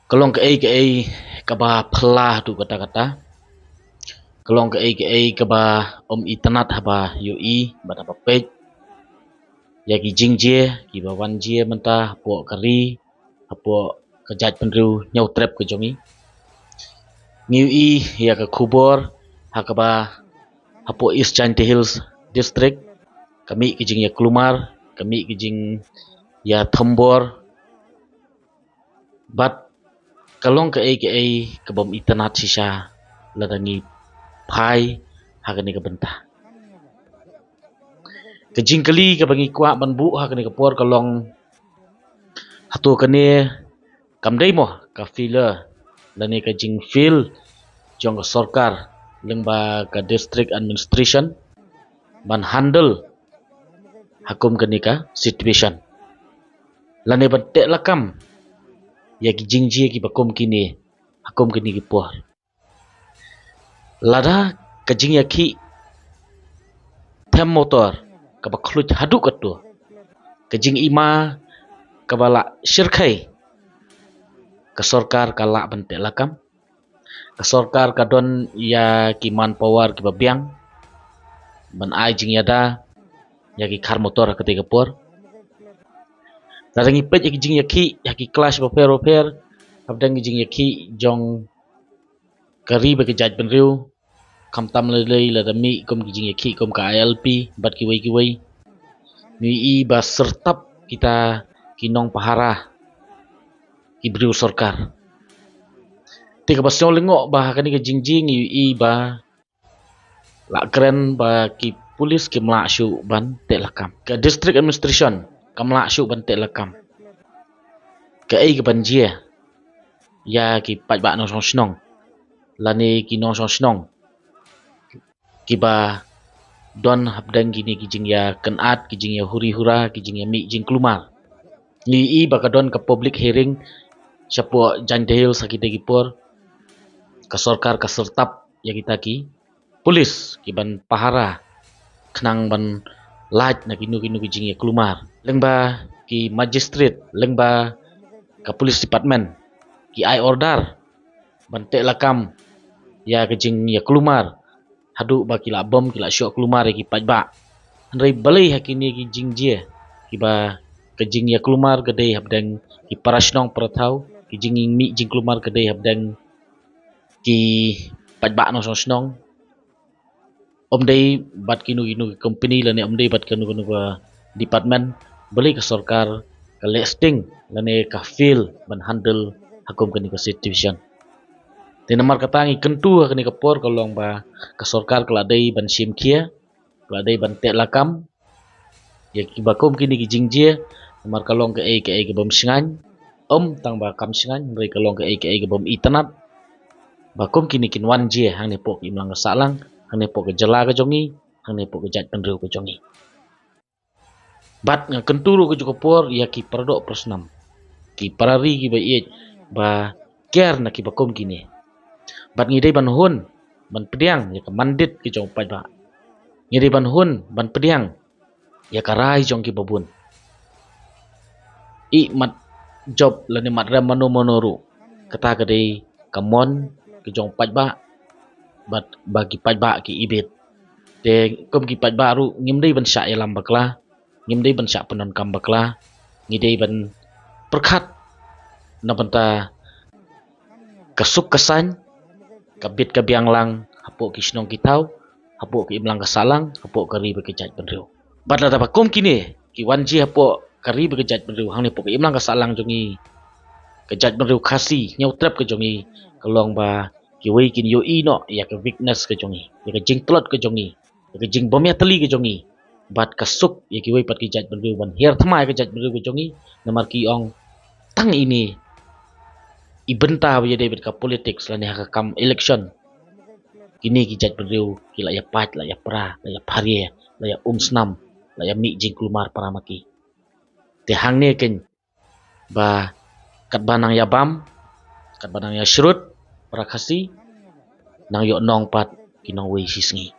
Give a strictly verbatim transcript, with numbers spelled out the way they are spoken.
Ka long kaei kaei kaba phylla haduh katta katta. Ka long kaei kaei kaba ym itynnad haba ïohi bad haba peit ïa ki jingjia kiba wan jia mynta hapoh ka ri, hapoh ka jaitbynriew Hynñiewtrep ka jong ngi. Ngi ïohi ïa ka khubor ha kaba hapoh East Jaintia Hills District ka mih ka jingïakulmar, ka mih ka jingïathombor, bad ka long kaei kaei kaba ym itynnad shisha lada ngi phai ha kane ka bynta. Ka jingkylli kaba ngi kwah ban buh ha kane ka por ka long, hato kane kam dei mo ka failure lane ka jingfail jong ka sorkar lyngba ka district administration ban handle ha kum kane ka situation, lane ban teh lakam ïa ki jingjia kiba kum kine ha kum kine ki por? Lada ka jingïakhih them motor kaba khluit haduh katto, ka jingima kaba la shyrkhei, ka sorkar ka lah ban teh lakam? Ka sorkar ka don ïa ki manpower kiba biang ban ai jingïada ïa ki khar motor ha katei ka por? Lada ngi peit ïa ki jingïakhih ha ki clash bapher bapher, hapdeng ki jingïakhih jong ka ri bad ka jaitbynriew, khamtam lei lei lada mih kum ki jingïakhih kum ka I L P bad kiwei kiwei, ngi ïohi ba syrtap kita ki nongpahara ki briew sorkar. Te kaba sngewlyngngoh ba ha kane ka jingjia ngi ïohi ba la kren ba ki pulis kim lah shuh ban teh lakam, ka district administration kam lah shuh ban teh lakam. Kaei kaban jia ïa ki paidbah nongshong shnong lane ki nongshong shnong kiba don hapdeng kine ki jingïakynad, ki jingïahuri hura, ki jingïamih jingkulmar? Ngi ïohi ba ka don ka public hearing shapoh Jaintia Hills ha kitei ki por. Ka sorkar ka syrtap ïa kita ki pulis kiban pahara khnang ban lait na kino kino ki jingïakulmar. Lyngba ki magistrate, lyngba ka police department, ki ai order ban teh lakam ïa ka jingïakulmar haduh ba ki lah bom, ki lah shoh kulmar ïa ki paidbah. Hynrei balei ha kine ki jingjia kiba ka jingïakulmar ka dei hapdeng ki para shnong para thaw, ki jingmih jingkulmar ka dei hapdeng ki paidbah nongshong shnong, ym dei bad kino kino ki company lane ym dei bad kano kano ka department? Balei ka sorkar ka leh sting lane ka fail ban handle ha kum kane ka situation? Te namar kata ngi kyntu ha kane ka por ka long ba ka sorkar ka la dei ban shim khia, ka la dei ban teh lakam ïa kiba kum kine ki jingjia, namar ka long kaei kaei kaba ym shngaiñ. Ym tang ba kam shngaiñ, hynrei ka long kaei kaei kaba ym itynnad ba kum kine kin wan jia hangne hapoh ka imlang ka sahlang, hangne hapoh ka jylla ka jong ngi, hangne hapoh ka jaitbynriew ka jong ngi. Bad nga kyntu ruh kajuh ka por ïa ki paradoh parasnam, ki para ri kiba ïeit, ba kiar na kiba kum kine. Bad ngi dei ban hun ban pdiang ïa ka mandate ka jong u paidbah. Ngi dei ban hun ban pdiang ïa ka rai jong kiba bun. I mat jop lane mat rem mano mano ruh, kata ka dei ka mon ka jong u paidbah, bad ba ki paidbah ki ibit. Te kum ki paidbah ruh ngim dei ban shah ïalam bakla, ngim dei ban shah pyndonkam bakla, ngi dei ban pyrkhat na bynta ka suk ka saiñ, ka bit ka biang lang hapoh ki shnong ki thaw, hapoh ka imlang ka sahlang, hapoh ka ri bad ka jaitbynriew. Bad lada ba kum kine ki wan jia hapoh ka ri bad ka jaitbynriew, hangne hapoh ka imlang ka sahlang jong ngi, ka jaitbynriew Khasi Hynñiewtrep ka jong ngi, ka long ba kiwei kin ïohi noh ïa ka weakness ka jong ngi, ïa ka jingtlot ka jong ngi, ïa ka jingbymïatylli ka jong ngi, bad ka suk ïa kiwei pat ki jaitbynriew ban hiar thma ïa ka jaitbynriew ka jong ngi. Namar ki ong, tang ine i bynta ba ïadei bad ka politics lane ha ka kam election, kine ki jaitbynriew ki la ïa pait, la ïa pra, la ïa pharia, la ïa um snam, la ïa mih jingkulmar para ma ki. Te hangne kein ba katba nang ïa bam, katba nang ïa shrut para Khasi, nang ïoh nong pat ki nongwei shisngi.